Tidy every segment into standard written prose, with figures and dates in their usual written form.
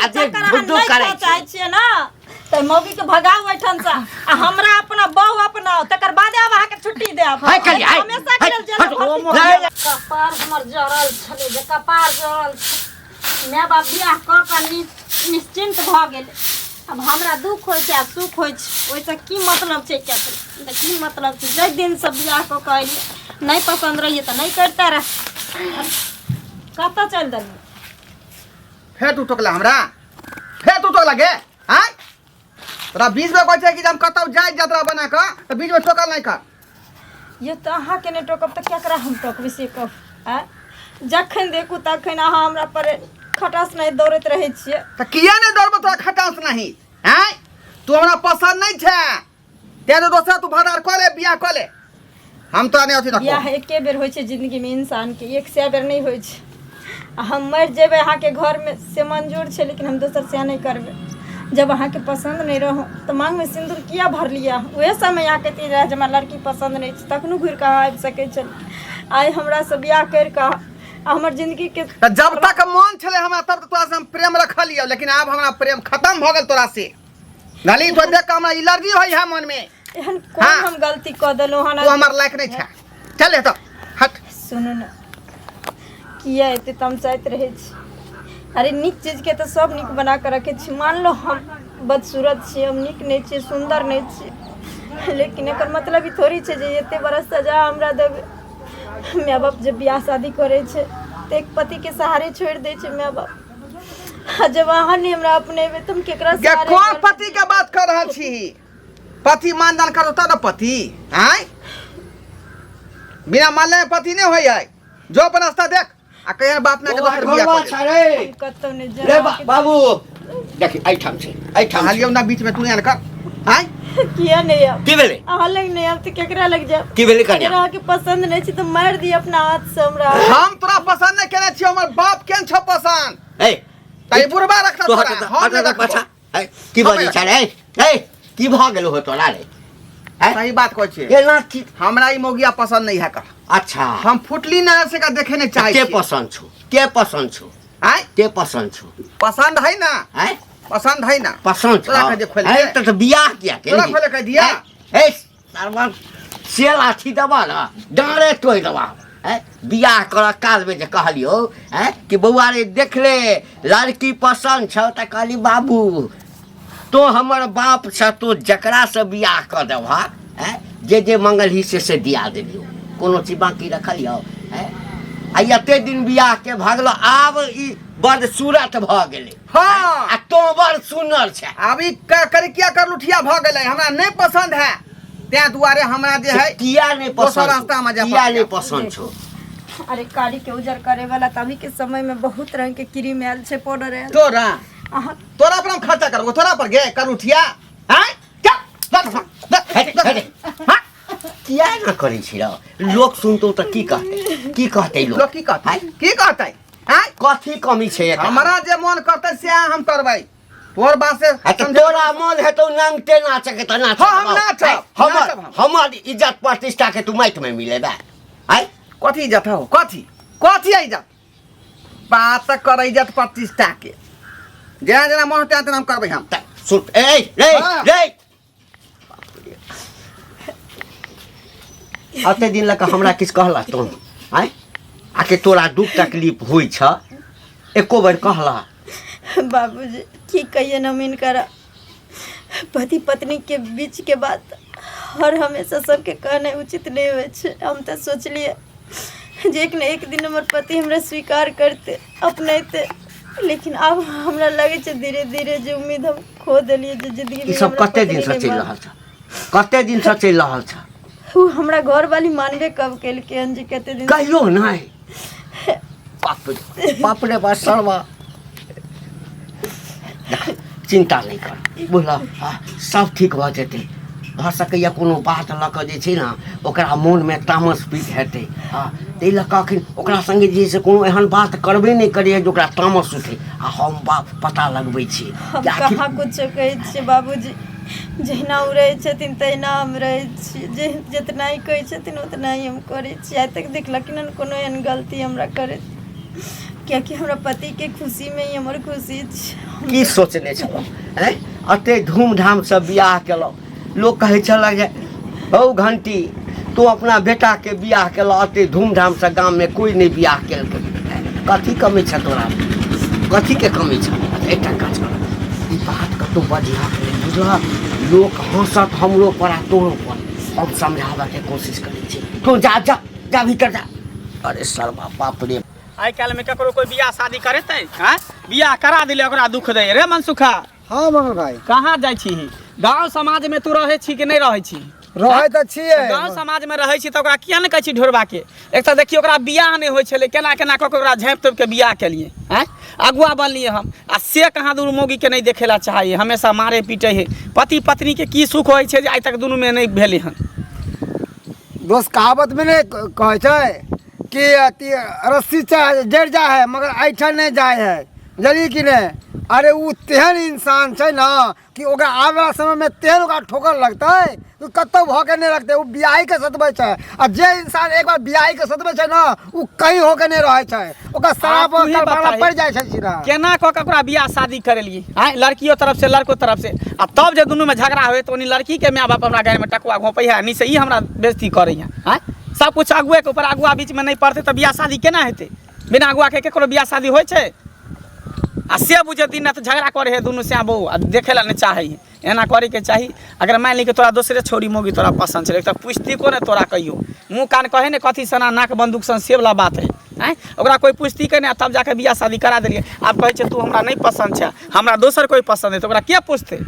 आ के जे चक्कर अहाँ धुक-धुक नहि करै खा छै। चाहै छियै ने तऽ मौगी के भगाउ एहिठाम से आ हमरा अपना बहु अपनाउ तकर बादे आब अहाँके छुट्टी देब है कलिया, है, हमेशा के है, लेल जेल हट, में ओ भर्ती मोह- कपार हमर जरल छलै जे कपार जरल छै माय बाप बियाह कऽ कऽ निश्चिन्त भऽ गेल। आब हमरा दुख होइ छै आ सुख होइ छै, ओहिसँ की मतलब छै केकरो? तऽ की मतलब छै? जाहि दिनसँ बियाह कऽ कऽ अयलियै, नहि पसन्द रहियै तऽ नहि करिते रह। कतऽ चलि देलियै? फेर तू टोकला हमरा, फेर तू टोकला गे। आँय, तोरा बीचमे कहै छै कि जे हम कतहु जाइ यात्रा बना कऽ, तऽ बीचमे टोकल नहि कर। ये तऽ अहाँके नहि टोकब तऽ केकरा हम टोकबै से कहू? आँय, जखन देखू तखन अहाँ हमरा पर खटास नहि दौड़ैत रहै छियै। तऽ किया नहि दौड़बो तोरा खटास नहीं? आँय, तू हमरा पसंद नहीं छै, तें तो दोसरा तू भदार कऽ ले, बियाह कऽ ले, हम तोरा नहि अथी रखबो। बियाह एके बेर होइ छै जिंदगीमे इंसानके, एक सए बेर नहि होइ छै। आ हम मरि जेबै अहाँके घरमे से मंजूर छै, लेकिन हम दोसर से नहि करबै। जब अहाँके पसन्द नहि रहौ तऽ माँगमे सिन्दूर किया भरलियै अहाँ? उएह समय अहाँ कहितियै रहए जे हमरा लड़की पसन्द नहि छै, तखनो घुरि कऽ अहाँ आबि सकै छलियै। आइ हमरासँ बियाह करि कऽ आ हमर जिंदगीके तऽ जब तक मन छलै हमरा तब तोरा से हम प्रेम रखलियै, लेकिन आब हमरा प्रेम खत्म भऽ गेल तोरा से। लाली, तो देख कऽ हमरा एलर्जी होइ है मन में। एहन कोन हाँ। हम गलती कऽ देलहुँ हन? तू हमर लायक नहि छै, चल एतऽ हट। सुनू ने, किया एते तमसाइत रहै छी? अरे नीक चीजके तऽ सब नीक बना कऽ रखै छी। मान लो हम बदसूरत छी, हम नीक नहि छी, सुन्दर नहि छी, लेकिन एकर मतलब ई थोड़ी छै जे एते बड़ा सजा हमरा देबै। माय बाप जब बियाह शादी करै छै तऽ एक पतिके सहारे छोड़ि दै छै माय बाप, आ जब अहाँ नहि हमरा अपनेबै तऽ हम केकरा गे सहारे कोन करबै? पति के बात कर रहल छी? पति मानदान करो तब ने पति। आँय, बिना मानले पति नहि होइ है। जो अपन रास्ता देख आ कहिया बाप माय के दोसर बियाह घरवा कऽ ले। छै रे। हम कतौ नहि रे जायब। बाबू देखी, एहिठाम छै, एहिठाम छै। कहलियौ ना बीच में तू आन कर। आँय, किया नहि आयब? की भेलै? अहाँ लग नहि आयब तऽ केकरा लग जायब? की भेलै कन्या? अगर अहाँके पसन्द नहि छै तऽ मारि दिअ अपना हाथ से हमरा। हम तोरा पसंद नहि केने छियौ, हमर बाप केन छौ पसंद। ए तऽ ई बुढ़बा रखता तो तोरा, हट हम हट नहि रखबौ। पाछा। ए, की हम बजै नहि छै रे? ए, की भऽ गेल हो तोरा रे? हैं? सही बात कहै छियै। एना की? हमरा ई मौगिया पसंद नहीं है कर। अच्छा। हम फुटली नजर से का देखे नहीं चाहे के छियै। पसंद छौ? के पसंद छौ? आँय, के पसंद छौ? पसंद है ना? हैं? पसंद है ना? पसंद छौ? तोरा कह जे खोलि हैं, के। तऽ बियाह किया केलही? तोरा खोले कह दिया? हैं? ए, सरवन से लाठी देबा ने डाँड़े तोड़ि देबा। हैं? बियाह करऽ कालमे जे कहलियौ हैं कि बौआ रे देख ले लड़की पसन्द छौ, तऽ कहली बाबू तो हमर बाप छ, तो जकरासँ बियाह कऽ देबह हैं, जे जे मंगलही से से दिया देलियौ, कोनो चीज बाँकी रखलियौ? हैं, आ एते दिन बियाहके भऽ गेलौ, आब ई बड़ सूरत भऽ गेलै। हाँ। आ तो बड़ सुनर छै। आब ई करिकिया कर लुठिया भऽ गेलै, हमरा नहि पसंद है, तें दुआरे हमरा जे है किया नहि दोसर पसंद छौ? रास्ता में जाय किया पड़तै। नहि पसंद छौ? अरे कारी के उजर करे वाला तऽ अभी के समय में बहुत रंग के क्रीम आयल छै, पाउडर आयल। तोरा अहाँ तोरा पर हम खर्चा करबो, तोरा पर गे करुठिया। आँय, चल, दस, दस, हट, दस, हट। हाँ? किया एना करै छी रौ? लोक सुनतौ तऽ की कहतै? की कहतै लोक? लोक की कहतै? आँय? की कहतै? आँय, कथी कमी छै एकरा? हमरा जे मन करतै सएह हम करबै, तोहर बात से आ तऽ तोरा मन हेतौ नंगटे नाचके तऽ नाच। हाँ, हम नाचब, हमर नाचब हम। हमर इज्जत प्रतिष्ठा के तू माटि में मिलेबे? आँय, कथी इज्जत हो? कथी कथी इज्जत? बात कर इज्जत प्रतिष्ठा के, जेना जेना मन होतै तेना हम करबै हम। तऽ सुन, ए रे। हाँ। रे, अते दिन लऽ कऽ हमरा किछु कहला तू? आँय, आके तोरा दुख तकलीफ होइ छ एको बेर कहला? बाबूजी, की कहिए हम हिनकरा, पति पत्नी के बीच के बात हर हमेशा सबके कहनाइ उचित नहि होइ छै। हम तऽ सोचलियै जे एक ने एक दिन हमर पति हमरा स्वीकार करतै, अपनेतै, लेकिन आब हमरा लगै छै धीरे धीरे जे उम्मीद हम खो देलियै जे जिंदगी ई में सब हमरा कते पति दिन से नहि चलि मान- रहल छ? कते दिन से चलि रहल छ? उ हमरा घरवाली मानबे कब केलकै हन जे कते दिन। कहियो नहि? बाप रे बाप रे बा सरवा, देख, चिंता नहि कर, बुझल? हाँ, सब ठीक भऽ जेतै। भऽ सकैए कोनो बात लऽ कऽ जे छै ने ओकरा मोनमे तामस पीत हेतै। हँ, ताहि लऽ कऽ अखन ओकरा सङ्गे जे छै से कोनो एहन बात करबे नहि करैए जे ओकरा तामस उठै, आ हम बाप पता लगबै छी हम जे आखिर कहाँ कुछो कहै छियै बाबूजी, जहिना ओ रहै छथिन तहिना हम रहै छी। जे जितना ही कहै छथिन उतना ही हम करै छी। आइ तक देखलखिन हन कोनो एहन गलती हमरा करैत? कियाकि हमरा पतिके खुशीमे ही हमर खुशी छै। की सोचने छलहुँ आँय? एते धूमधामसँ बियाह केलहुँ, लोक कहै छलक जे हौ घंटी तू अपना बेटाके बियाह केलह, एते धूमधामसँ गाममे कोइ नहि बियाह केलकै, कथी कमी छ तोरा? कथीके कमी छ? एकटा काज कर, ई बात कतहु बजिहक नहि, बुझलहक? लोक हँसत हमरो पर आ तोरो पर। हम समझाबऽके कोशिश करै छी, तू जा जा जा भीतर जा। अरे सरबा बाप रे, आइ काल्हिमे ककरो कोइ बियाह शादी करेतै? आँय, बियाह करा दिले ओकरा दुख दै रे मनसुखा। हाँ मंगल भाई, कहाँ जाइ छी? गाँव समाज में तू रहै छी कि नहि रहै छी? रहै तऽ छियै। गाँव समाज में रहै छी तऽ ओकरा किया नहि कहै छी ढोरबा के? एक तऽ देखियौ ओकरा बियाह नहि होइ छलै, केना केना कऽ के ओकरा झाँपि तोपि के बियाह केलियै, आँय, अगुआ बनलियै हम, आ से कहाँ दूर मौगी के नहि देखे ला चाहै, हमेशा मारे पीटे है। पति पत्नी के की सुख होइ छै जे आइ तक दुनू में नहि भेलै हन? दोस्त, कहावत में नहीं कहै छै कि अथी रस्सी चाहे जड़ जाइ है मगर ऐठन नहि जाइ है, बुझलियै कि नहि? अरे ओ तेहन इंसान छै ने कि ओकरा आबे वला समयमे तेहन ओकरा ठोकर लगतै कि कतहु भऽ के नहि रखतै। ओ बियाहीके सतबै छै, आ जे इंसान एक बार बियाहीके सतबै छै ने, ओ कहीं होके नहि रहै छै, ओकर शराब तू ही करबाना बताही। पड़ि जाइ छै सीधा। केना कऽ के ओकरा बियाह शादी करेलियै? आँय, लड़कियो तरफ से लड़को तरफ से, आ तब जे दुनूमे झगड़ा होय तऽ ओनी लड़कीके माय बाप हमरा गाड़िमे टकुआ घोंपै है, एनी से ई हमरा बेइज्जती करै है। आँय, सब कुछ अगुएके ऊपर, अगुआ बीचमे नहि पड़तै तऽ बियाह शादी केना हेतै? बिना अगुआके केकरो बियाह शादी होइ छै? आ से बुझे दिन राति झगड़ा करे है दुनू श्याम बहू, आ देखे ला नहि चाहै है। एना करैके चाही, अगर मानि ली कि तोरा दोसरे छौड़ी मौगी तोरा पसन्द छलै तऽ पुछती को ने तोरा कहियो मुँह कान कहे ने कथी सना नाक बंदूक सन से वला बात है? आँय, ओकरा कोइ पुछती के नहि, आ तब जाके बियाह शादी करा देलियै, आब कहै छै तू हमरा नहि पसन्द छै, हमरा दोसर कोइ पसन्द है, तऽ ओकरा के पुछतै?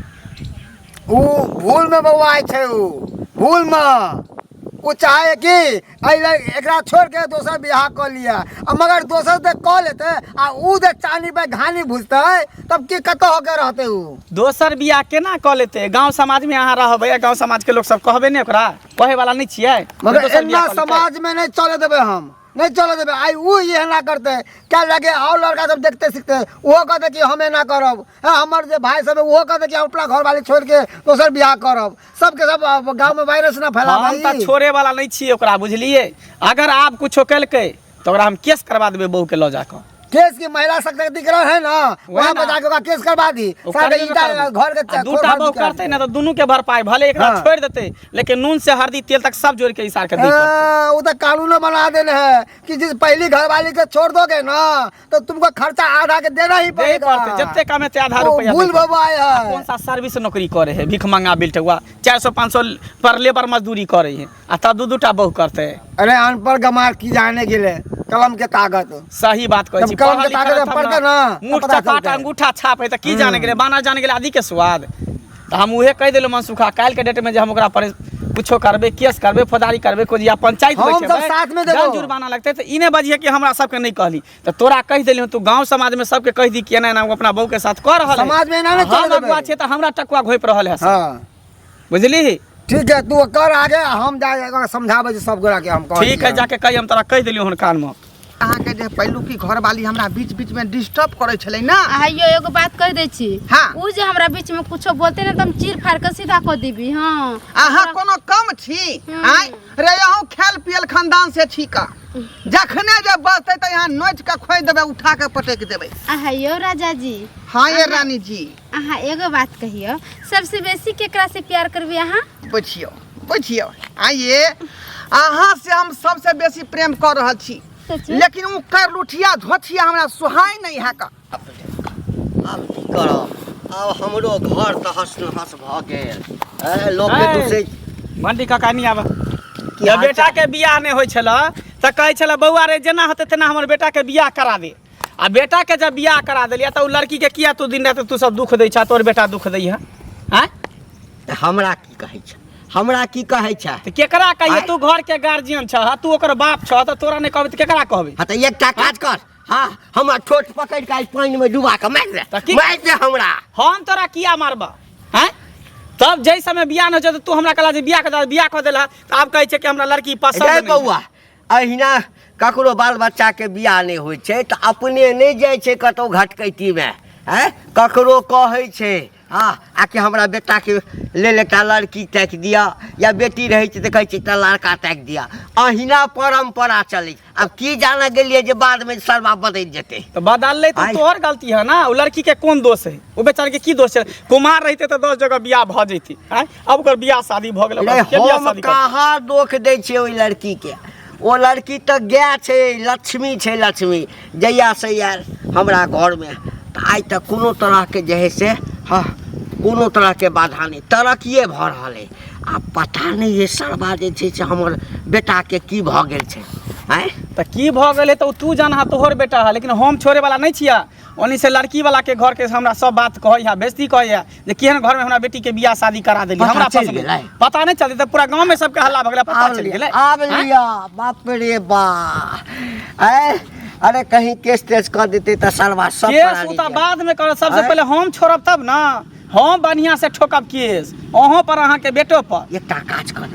ओ भूलमे बौआइ छै, ओ भूलमे ओ चाहे कि एहि लए एकरा छोड़ि के दोसर बियाह कऽ लिअ, आ मगर दोसर तऽ कऽ लेतै आ उ जे चानी पे घानी भुजतै तब की कतऽ होके रहतै उ? दोसर बियाह केना कऽ लेतै? गाँव समाजमे अहाँ रहबै आ गाँव समाजके लोक सब कहबै नहि? ओकरा कहै वाला नहि छियै? मगर दोसर एना बियाह कऽ लेतै? समाजमे नहि चलऽ देबै हम, नहि चलऽ देबै। आइ उ एना करतै, काल्हि जाके आओर लड़का सब देखते सिखते ओहो कहतै कि हम एना करब। हँ, हमर जे भाय सब है ओहो कहतै कि हम अपना घरवाली छोड़ि के दोसर बियाह करब। सबके सब गाँव में वायरस ना फैला। हम तऽ छोड़े वाला नहि छियै ओकरा, बुझलियै? अगर आब कुछो केलकै तऽ ओकरा हम केस करवा देबै बहू के लऽ जाकऽ। केस की महिला सशक्तिकरण है ना, वहाँ ना। पर जाके ओकरा केस करवा दी। ओ सारे करबे ईटा करबै। घर के आ दूटा घर बहू करतै ने तऽ दुनू के भरपाई भले एकरा छोड़ि देतै, लेकिन नून से हरदी तेल तक सब जोड़ि के इसार के दै पड़तै। हाँ, वो तो कानूनो बना देने है कि जिस पहली घरवाली के छोड़ दोगे ना तो तुमको खर्चा आधा के देना ही देही पड़ेगा। पड़तै, जते कमेतै आधा ओ रुपया भूल देतै। बाबा आया है। कौन सा सर्विस नौकरी करे है भीख मंगा बिलटुआ, 400 500 पर लेबर मजदूरी करे है, आ तब दू दूटा बहू करतै। अरे अनपढ़ गमार की जाने गेले कलम के ताकत। सही बात कहै जब छी। कलम के पढ़ल लिखल ताकत तब पढ़तै ना, ना, मुठ तब पता चपाट चलतै। अंगूठा छाप है तऽ की जाने गेलै बाना जाने गेलै आदि के स्वाद। तऽ हम उहे कहि देलहुँ मनसुखा, काल्हिके डेटमे जे हम ओकरा पर कुछो करबै, केस करबै, फौजदारी करबै, कोइ या पंचायत हम सब बैठेबै, साथ में देबो। दंड जुर्माना लगतै, तऽ ई नहि बजिहे कि हमरा सबके नहि कहली। तऽ तोरा कहि देलियौ, तू गाँव समाजमे सबके कहि दी कि एना एना ओ अपना बहूके साथ कऽ रहल है। समाजमे एना नहि हम चलऽ देबै। अगुआ छियै तऽ हमरा टकुआ घोपि रहल है सब। हाँ। बुझलिही? ठीक है, तू कर आगे, हम जा समझाबै छी सब गोरा के हम कहै ठीक है, छियै। जाके कहि, हम तोरा कहि देलियौ हन कानमे। अहाँके जे पहिलुकी घरवाली हमरा बीच बीच में डिस्टर्ब करै छलै ना। आ यो एगो बात कहि दै छी। हाँ। उ जे हमरा बीच में कुछो बोलते ने तऽ हम चीर फाड़ के सीधा कऽ देबी। हाँ, अहाँ कोनो कम छी? आँय रे, अहूँ खायल पियल खानदान से छी का? जखने जे बजतै तऽ यहाँ नोचि कऽ खोइ देबै, उठा कऽ पटकि देबै। आ यौ राजा जी। हाँ ये रानी जी। अहाँ एगो बात कहियौ, सबसे बेसी केकरा से प्यार करबै अहाँ? बुझियौ बुझियौ, आइए अहाँ से हम सबसे बेसी प्रेम कऽ रहल छी। सच में? लेकिन ओ करलुठिया धोथिया हमरा सोहाय नहीं है का। आब की करब, आब हमरो घर तहस नहस भऽ गेल। ए, लोकके ऐ, दूसरे बंटी काका नहीं आबऽ। की जब हाल बेटा के बियाह नहि होइ छलै तऽ कहै छलै बौआ रे, जेना होतै तेना हमर बेटा के बियाह करा दे। आ बेटा के जब बियाह करा देलियै तऽ ओ लड़की के किया तू दिन राति तू सब दुख दै छह, तोर बेटा दुख दै है? आँय, तऽ हमरा की कहै छै, हमरा की कहै छै? तऽ केकरा कहिए? आँय? तू घर के गार्जियन छह, तू ओकर बाप छह, तऽ तोरा नहि कहबै तऽ केकरा कहबै? हाँ, तऽ एकटा काज कर, हाँ, हमरा ठोट पकड़ि कऽ आइ पानिमे डुबा कऽ मारि दे। तऽ की- मारि दे हमरा। हम तोरा किया मारबह? आँय, तब जाहि समय बियाह नहि होइ छै तऽ तू हमरा कहला जे बियाह कऽ दे, बियाह कऽ देलह तऽ आब कहै छै कि हमरा लड़की पसन्द रे नहि है। बौआ, अहिना ककरो बाल बच्चाके बियाह नहि होइ छै तऽ अपने नहि जाइ छै कतहु घटकैतीमे, आँय, ककरो कहै छै हँ आकि हमरा बेटाके लेल एकटा लड़की ताकि दिअ, या बेटी रहै छै तऽ कहै छै एकटा लड़का ताकि दिअ। अहिना परम्परा चलै छै। आब की जाना गेलियै जे बादमे सरबा बदलि जेतै। तऽ बदललै तऽ आइ। तोहर गलती है ना, ओ लड़की के कोन दोष है? ओ बेचारे के की दोष है? कुमार रहिते तऽ 10 जगह बियाह भऽ जैती। आँय, आब ओकर बियाह शादी भऽ गेलै, ओकरा रे के बियाह हम शादी करतै? कहाँ दोख दै छियै ओहि लड़कीके, ओ लड़की तऽ गाय छै, लक्ष्मी छै, लक्ष्मी। जहियासँ आयल हमरा घरमे तऽ आइ तक कोनो तरहके जे हइ से, हँ, कोनो तरहके बाधा नहि, तरक्किए भऽ रहल अइ। आ पता नहि ये सरबा जे छै से हमर बेटाके की भऽ गेल छै। आँय, तऽ की भऽ गेलै तऽ ओ तू जानह, तोहर बेटा है, लेकिन हम छोड़े वाला नहि छियै। ओनी से लड़की वाला के घर के हमरा सब बात कहै है, बेइज्जती कहै है जे केहन घर में हमरा बेटी के बियाह शादी करा देली। पता हमरा चलि पसंद गेलै? पता नहि चलतै तऽ पूरा गांव में सबके हल्ला भऽ गेलै, पता आब चलि लिअ, गेलै। आब आँय? लिअ, बाप रे बा। आँय, अरे कहीं केस तेस कऽ देतै तऽ सरबा सब केस परानी ओ तऽ जायत। बाद में करब, सबसे आँय? पहिले हम छोड़ब तब ना, हम बढ़िया से ठोकब केस अहों पर, अहाँके बेटो पर। एकटा काज कर,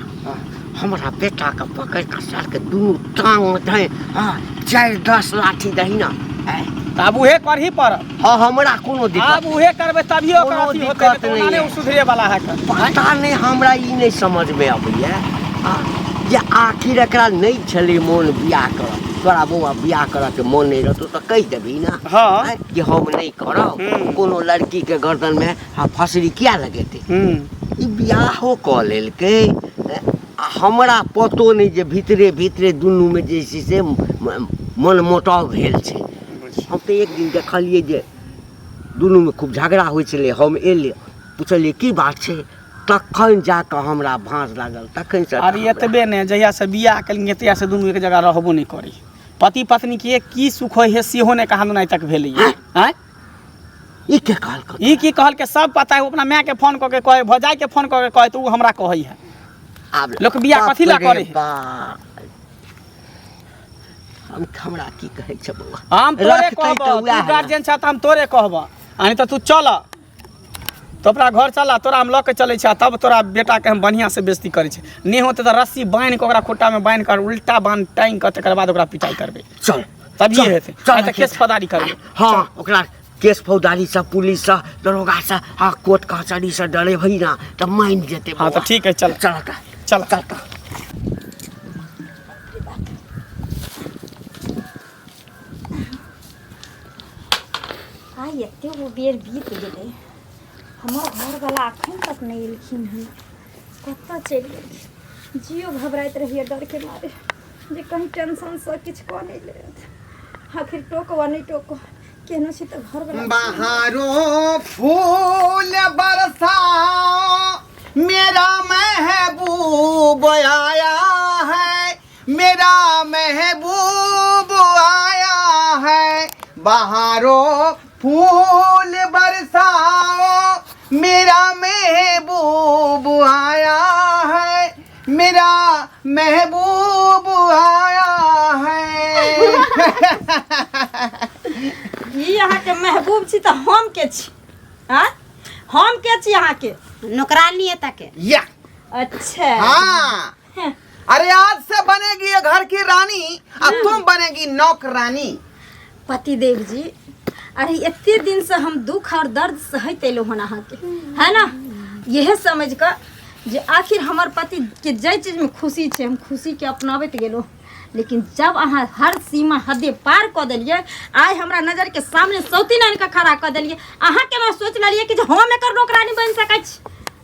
हमरा बेटाके पकड़ि कऽ सरके दुनू टांग दही, हँ, 4-10 लाठी दही ना। आँय? तऽ आब उहे करही पड़त। हँ, हमरा कोनो आब दिक्कत उहे करबै तभिए ओकर कोनो अथी होतै, दिक्कत नहि तऽ नहि ओना नहि है। ओ सुधरे वाला है कऽ। पता नहि, हमरा ई नहि समझमे अबैए जे आखिर एकरा नहि छलै मोन बियाह करऽ। तोरा बौआ बियाह करऽके मोन नहि रहतौ तऽ कहि देबही ने। हँ। आँय, जे हम नहि करब। हूँ। कोनो लड़कीके गर्दनमे हँ फसरी किया लगेतै? हूँ। ई बियाहो कऽ लेलकै आ हमरा पतो नहि जे भीतरे भीतरे दुनूमे जे छै से मनमुटाव भेल छै। हम तऽ एक दिन देखलियै जे दुनूमे खूब झगड़ा होइ छलै। हम एलियै, पुछलियै की बात छै, तखन जाकऽ हमरा भाँज लागल, तखन से। अरे एतबे ने, जहिया से बियाह केलखिन तहिया से दुनू एक जगह रहबो नहि करै। पति पत्नी के की सुख होइ है सेहो नहि कहाँ दुनू आइ तक भेलैए। आँय, ई के कहलकै? ई की कहलकै सब पता है। ओ अपना माय के फोन कऽ के कहै, भौजाई के फोन कऽ के कहै, तऽ ओ हमरा कहै है। आब लोक बियाह कथी लए बाप रे करै है? बाप। हम हमरा की कहै छै बौआ, हम तोरे रखतै कहबऽ, तऽ तू उएह ने। गार्जियन छ तऽ हम तोरे कहबऽ, आ नहि तऽ तू चल, तो अपना घर चल, तोरा हम लऽ के चलै छी, तब तोरा बेटाके हम बढ़िआँ से बेइज्जती करै छी। नहि होतै तऽ रस्सी बान्हि कऽ ओकरा खुट्टामे बान्हि कऽ उल्टा बान्ह टाँगि कऽ तकर बाद ओकरा पिटाइ करबै। चल, तभिए चल, हेतै। चल, आइ तऽ केस फौदारी करबै। हँ, ओकरा केस फौदारी से, पुलिस से, दरोगा से, हाँ, कोर्ट कचहरी से डरेबै ना तऽ मानि जेतै। हँ, तऽ बौआ। ठीक है, चल। चल तऽ। चल। चल तऽ। आइ एते वो बेर बीत गेलै, हमर घरवला एखन तक नहि एलखिन हन, कतऽ चलि गेलखिन? जियो घबराइत रहैए डरके मारे जे कहीं टेंशनसँ किछु कऽ नहि लेत। आखिर टोको वा नहि टोको, केहनो छी तऽ घरवला। बहारो फूल बरसाओ, मेरा महबूब आया है, मेरा महबूब आया है। बहारो फूल बरसाओ, मेरा महबूब आया है, मेरा महबूब आया है। ई अहाँके महबूब छी तऽ हम के छी? आँय, हम के छी अहाँके? नौकरानी एतऽ के। या। अच्छा। हाँ, अरे आज से बनेगी ये घर की रानी और तुम बनेगी नौकरानी। पतिदेव जी, अरे एते दिन से हम दुख और दर्द सहैत एलहुँ हन अहाँके, है ना, यह समझ कऽ जे आखिर हमर पति के जाहि चीजमे खुशी छै हम खुशीके अपनाबैत गेलहुँ। लेकिन जब अहाँ हर सीमा हदे पार कऽ देलियै, आइ हमरा नजरके सामने सौतीन आनि कऽ खड़ा कऽ देलियै, अहाँ केना सोचि लेलियै कि जे हम एकर नौकरानी बनि सकै छी?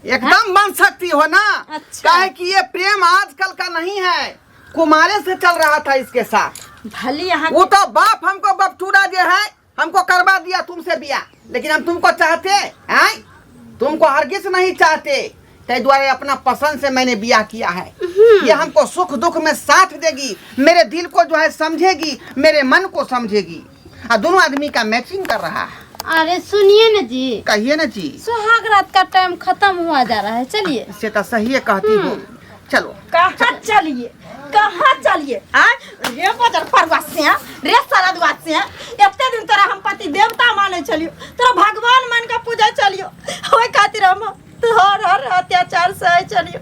एकदम बन सकती हो ना। अच्छा। काहे कि ये प्रेम आजकल का नहीं है, कुमारे से चल रहा था इसके साथ। भले अहाँ वो तो बाप हमको बपटूरा जो है हमको करवा दिया तुमसे बियाह, लेकिन हम तुमको चाहते हैं? तुमको हरगिज नहीं चाहते। ते द्वारे अपना पसंद से मैंने बियाह किया है। ये हमको सुख दुख में साथ देगी, मेरे दिल को जो है समझेगी, मेरे मन को समझेगी, और दोनों आदमी का मैचिंग कर रहा है। अरे सुनिए ना जी। कहिए ना जी। सुहाग रात का टाइम खत्म हुआ जा रहा है, चलिए। से तो सही कहती हो, चलो। कहाँ चलिए, कहाँ चलिए? आ रे बजर परुआ से, रे सरदुआ से, एते दिन तोरा हम पति देवता माने छलियो, तोरा भगवान मान के पूजा चलियो, ओहि खातिर हम हर हर अत्याचार सहे छलियो।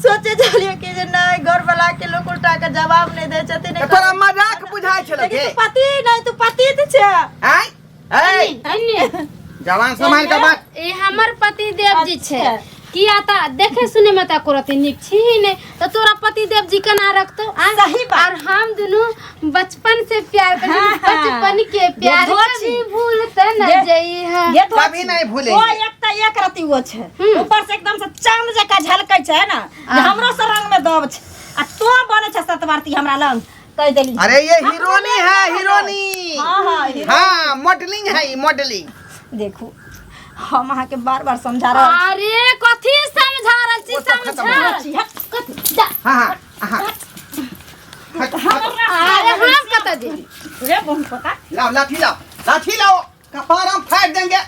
सोचे छलियो कि जे नहीं, घर वाला के लोग उल्टा के जवाब नहीं दे छथिन। तो तोरा मजाक बुझाइ छलो लेकिन के? तू पति नहीं, तू पति छै। आय ऐ अन्य जवान संभाल के बात। ई हमर पति देव जी छै। अच्छा। किया तऽ देखे सुने में तऽ एको रत्ती नीक छी ही नहि तऽ तोरा पतिदेव जी केना रखतौ आँय? सही बात। और हम दुनू बचपन से प्यार करै हाँ, छी बचपन के प्यार ये धोती। कभी भूलते न ये- जइहा ये धोती। कभी नहीं भूलेंगे। ओ एक तऽ एक रति वो छै हम्म। ऊपर से एकदम से चांद जकाँ झलकै छै ना जे हमरो से रंग में दब छै आ तो बने छै सतवारती हमरा लंग कहि देली अरे ये अपने हीरोनी में है अपने हीरोनी हाँ हाँ हीरोनी। हाँ मॉडलिंग है ये मॉडलिंग देखू हम अहाँके बार बार समझा रहल अरे कथी समझा रहल छी वो सब खत्म हो समझा छी हट, कथी जा हाँ हाँ हाँ हट, हट। अरे हम कतऽ जेबी रे बहु पता लाओ लाठी लाओ लाठी लाओ कपार हम फाड़ देंगे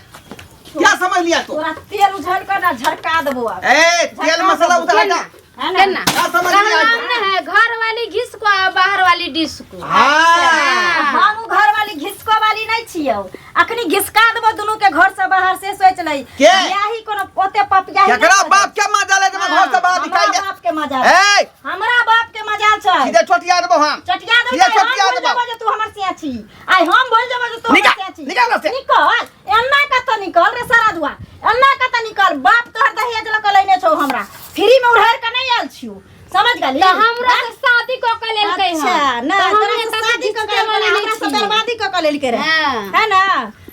क्या समझ लिया तू तोरा तेल उझल कर ना झरका देबो आब ए तेल मसाला उतार जा है ना केना क्या समझ लिया कहनाम न है घर वाली घिस को आ बाहर वाली डिस को हाँ हम उ घर वाली घिसको वाली नहीं छियौ अखनी घिसका देबो दुनू के घर से बाहर से सोच लई के? बियाही कोनो ओते पपियाही नहीं केकरा करे। बाप के मजा ले जब घर से बाहर हमरा निकाल दे बाप के मजा ए हमरा बाप के मजा छै सीधे चोटिया देबो हम चटिया देबो सीधे हम चोटिया भूल देबो जेबो जे तू हमर सिया छी आइ हम भूल जेबो जे तू हमर निकाल, सिया छी निकाल से। निकल एन्ना कत निकल रे सारा दुआ एन्ना कत निकल बाप तोहर दहेज लऽ के लैने छौ हमरा फ्री में उड़ार के नहीं आयल छियौ समझ गेली तऽ हमरा से शादी कऽ के लेलकै हन अच्छा ना तऽ हम तोरा से एतऽ से शादी कऽ के घिसके वाली हमरा से नहि छियै। बर्बादी कऽ के लेलकै रे हाँ। है ना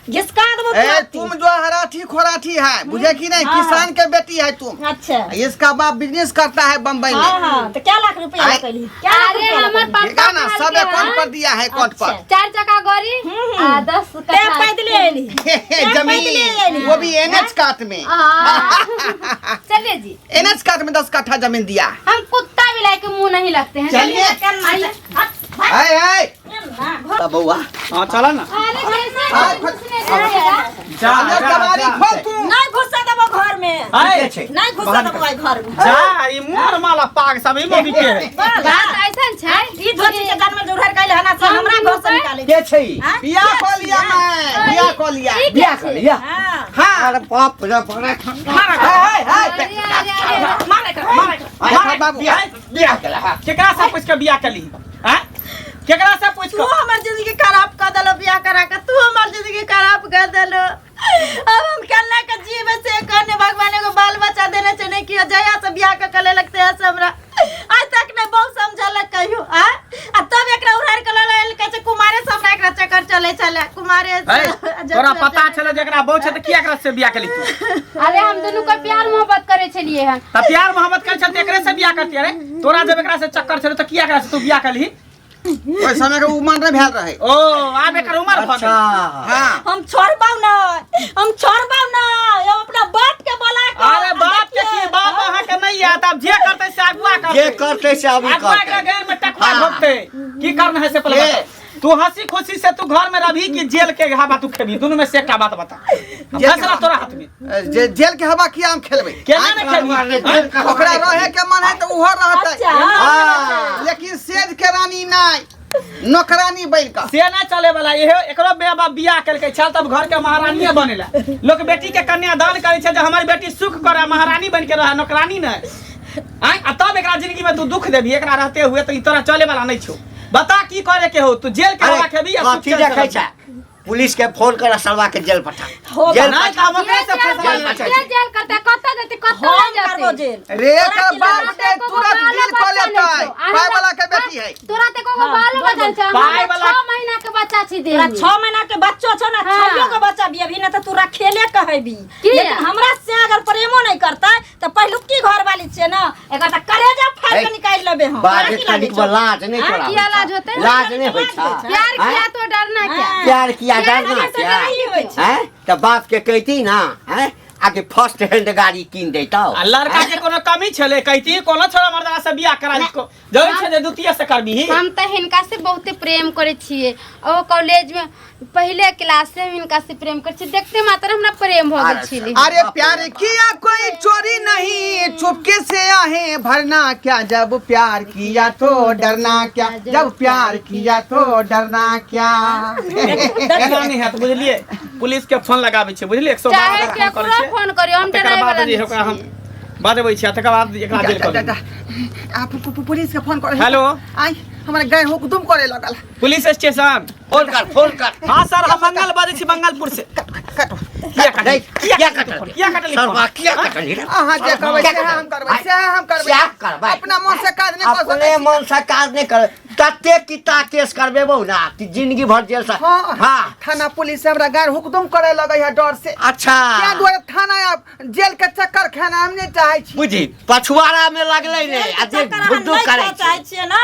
घिसका देबो ए तुरंत। तुम जो हराठी खोराठी है बुझे कि नहीं हाँ। किसान के बेटी है तुम अच्छा इसका बाप बिजनेस करता है बम्बई में हाँ हाँ तो क्या लाख रुपया आय। लगैली क्या लाख अरे रुपया हमर लगैली? पापा ठीक है ना सब कहलकै अकाउंट हन, पर दिया है अकाउंट पर अच्छा। चार चक्का गाड़ी आ 10 ते कट्ठा पैदले एली ते पैदले एली जमीन वो भी एनएच कात में हाँ। चलिए जी एनएच कात में 10 कट्ठा जमीन दिया हम कुत्ता बिलाई के मुंह नहीं लगते हैं चलिए। आइए। है है तऽ बौआ हाँ चल ना अरे कैसे हाँ, घुसने जाएगा? जा अरे जा, कबाड़ी जा। खोल तू नहीं घुसा देबो घर में आए, छै नहीं घुसा देबो आई घर में जा ई मोर माला पाग सब ई मोगी के है बात ऐसन छै ई धोती के जानवर जो उधार कैले हना से हमरा घर से निकाले के छै ई? हाँ? बियाह को लिया मैं बियाह को लिया बियाह कर लिया हाँ हाँ अरे बाप रे बड़ा ठंडा मारा है है अरे अरे अरे मारे कर मारे कर मारे बाबू। बियाह बियाह केला हाँ। केकरा से पूछ के बियाह कली हैं केकरा से पूछ तू के हमर जिंदगी खराब कर देलो बियाह करा के तू हमर जिंदगी खराब कर देलो अब हम केना के जीवे से कहने भगवान एगो बाल बच्चा देने छै नहीं कियो जया से बियाह के कले लगते है से हमरा आज तक नहीं बहुत समझलक कहियो आ आ तब एकरा उड़ार के लल आयल कहै छै कुमारे से हमरा एकरा चक्कर चले छले कुमारे से है तोरा पता छले जेकरा बहु छै त किया एकरा से बियाह कली तू अरे हम दुनू के प्यार मोहब्बत करे छलिए हन त प्यार मोहब्बत कर छल त एकरे से बियाह करती अरे तोरा जब एकरा से चक्कर छले त किया एकरा से तू बियाह कली ओहि समय के उमर नहीं भेल रहे ओ आब एकर उमर भ अच्छा गेल हाँ हम छोड़बाउ ना हम छोड़बाउ ना हम अपना बाप के बोला के अरे बाप के की बाप अहाँ के नहीं आयत आब जे करते से अगुआ करते जे करते से अभी अगुआ के करते गैर में टकवा हाँ। घोपते की करना है से पहले के? बता तू हंसी खुशी से तू घर में रही कि जेल के हवा तू खेबी दोनों में से एकटा बात बता जेल के फैसला तोरा हाथ में जे जेल के हवा किया हम खेलबै केना ने खेबी ओकरा रहे के मन है तो उहो रहतै अच्छा हाँ। लेकिन सेज के रानी नहीं नौकरानी बन कऽ से ना चले वाला इहो एकरो बे बाप बियाह केलकै छल तब घर के महारानीये बनेला लोक बेटी के कन्यादान करै छै जे हमर बेटी सुख करे महारानी बन के रहे नौकरानी नहि आँय आ तब एकरा जिंदगी में तू दुख देबी एकरा रहते हुए तो ई तोरा चले वाला नहीं छौ बता की करे के हो तू जेल के हवा अरे खेबी या सुख कथी चैन से देखै रहबी? छै पुलिस के फोन कर सरवा के जेल पठा हो जेल नहीं तो हम ओकरे से फैसला जेल लेना पठा। चाहै के जेल करते कतऽ जेतै कतऽ हम लऽ करबो जेतै जेल रे तोरा का की बाप लागत? के तुरंत डील कऽ लेतै पाय वाला के बेटी है तोरा तऽ एको गो बालो बच्चा छौ पाय हमरा वाला- 6 महीना के बच्चा छी तोरा देह में। 6 महीना के बच्चो छौ ना हाँ। छइयो के बच्चा भी अभी ना तो तू रखेले कहबी किया? लेकिन हमरा से अगर प्रेमो नहीं करता तो पहिलुकी घर वाली छियै ना एकर तऽ करेजा फाड़ के ए, निकालि लेबे हम बाजे तोरा की लागै तनिक छौ? लाज नहीं हाँ, तोरा किया होइ छौ? लाज होतै? लाज नहीं होइ छौ प्यार आँय? किया तो डरना क्या हाँ। प्यार किया प्यार डरना किया तो क्या डरना की होइ छै? हैं तऽ बाप के कहती ना हैं आके फर्स्ट हैंड गाड़ी कीन देतौ आ लड़का के कोनो कमी छले कहती कोनो छोरा मर्दा से बियाह करा को जरूरी छै जे द्वितीय से करबी हम तऽ हिनका से बहुते प्रेम करै छियै ओ कॉलेज में पहिले क्लास से हम हिनका से प्रेम करै छियै देखते मात्र हमरा प्रेम भऽ गेल छलै अरे प्यार किया कोई चोरी नहीं चुपके से आहे भरना क्या जब प्यार किया तो डरना क्या जब प्यार किया तो डरना क्या एना नहि हैत बुझलियै पुलिस के फोन लगाबै छै बुझलियै 112 चाहे पर फोन करै केकरो छै फोन करियौ हम तकर डराय बाद वाला जे नहि ओकरा हम छियै। बजबै छी आ तकर बाद एकरा जेल कऽ देबै। आप पुलिस के फोन कर हेलो। आई हमारे गए हुकुम करे लगल पुलिस स्टेशन फोन कर फोन कर हाँ सर हम मंगल बजै छी मंगलपुर से कटू। किया कटली? नहीं, किया किया कटली? कटली? किया कटली? सरवा किया कटली रे? अहाँ जे कहबै किया सएह हम कटली? करबै, सएह हम करबै। सएह करबै। अपना मन से काज नहि कऽ अपने सकै छी। मन से काज नहि कर, तते किता केस करबेबौ ना कि जिंदगी भर जेल से। हाँ। हाँ। थाना पुलिस से हमरा गार हुकदम करे लगे है डर से। अच्छा। क्या दुआरे थाना आ जेल के चक्कर खाना हम नहीं चाहे छी। बुझी पछुआरा में लगलै ने आ जे चक्कर अहाँ भुड्डू नहि करै खाय चाहै छै। छियै ना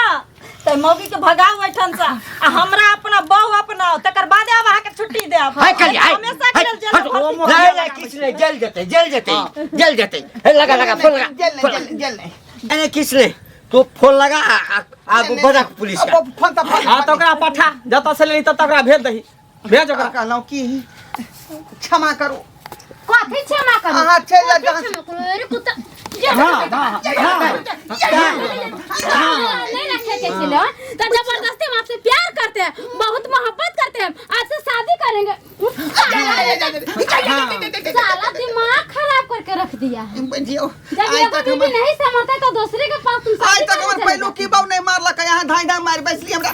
तऽ मौगी के भगाउ एहिठाम से आ हमरा अपना बहु अपनाउ, तकर बादे आब अहाँके छुट्टी देब। है कलिया, है, हमेशा के लेल जेल हट, में भर्ती ओ नहीं नहीं किछु नहीं, जेल जेतै, जेल जेतै, जेल जेतै। हे लगा लगा फोन लगा। जेल फोन नहीं, लगा। जेल जेल नहीं। नहीं नहीं किछु नहीं, तू फोन लगा आ बजा पुलिस के। अब फोन तऽ फोन। हाँ, तऽ ओकरा पठा, जतऽ से लेली ततऽ ओकरा भेज दही, भेज ओकरा। कहलहुँ की क्षमा करू। कथी क्षमा करू? अहाँ चलि जाउ कथी जहाँ। क्षमा करू? अरे कुत्ता जे हाँ हाँ हाँ। नहीं ना खेके छले तो जबरदस्ती हम आपसे प्यार करते हैं, बहुत मोहब्बत करते हैं, आपसे शादी करेंगे। साला दिमाग खराब करके रख दिया है। बुझियौ, जब आइ एगो तक बीवी हमर नहीं समझते तो दूसरे के पास तुम आइ शादी तक करने हमर चले पहिलु जाते की बाउ नहि मारलक, यहाँ धाइ धाइ मारि बैसली हमरा।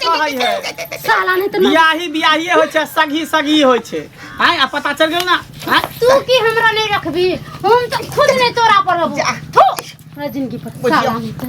कहै है। साला नहीं तो बियाही बियाहिए होइ छै, सगी सगी होइ छै। आँय, आ पता चलि गेल ना? आँय? तू की हमरा नहीं रखबी, हम तो खुद नहीं तोरा पर हबो। थू, हमरा जिंदगी पर साला नहीं तो।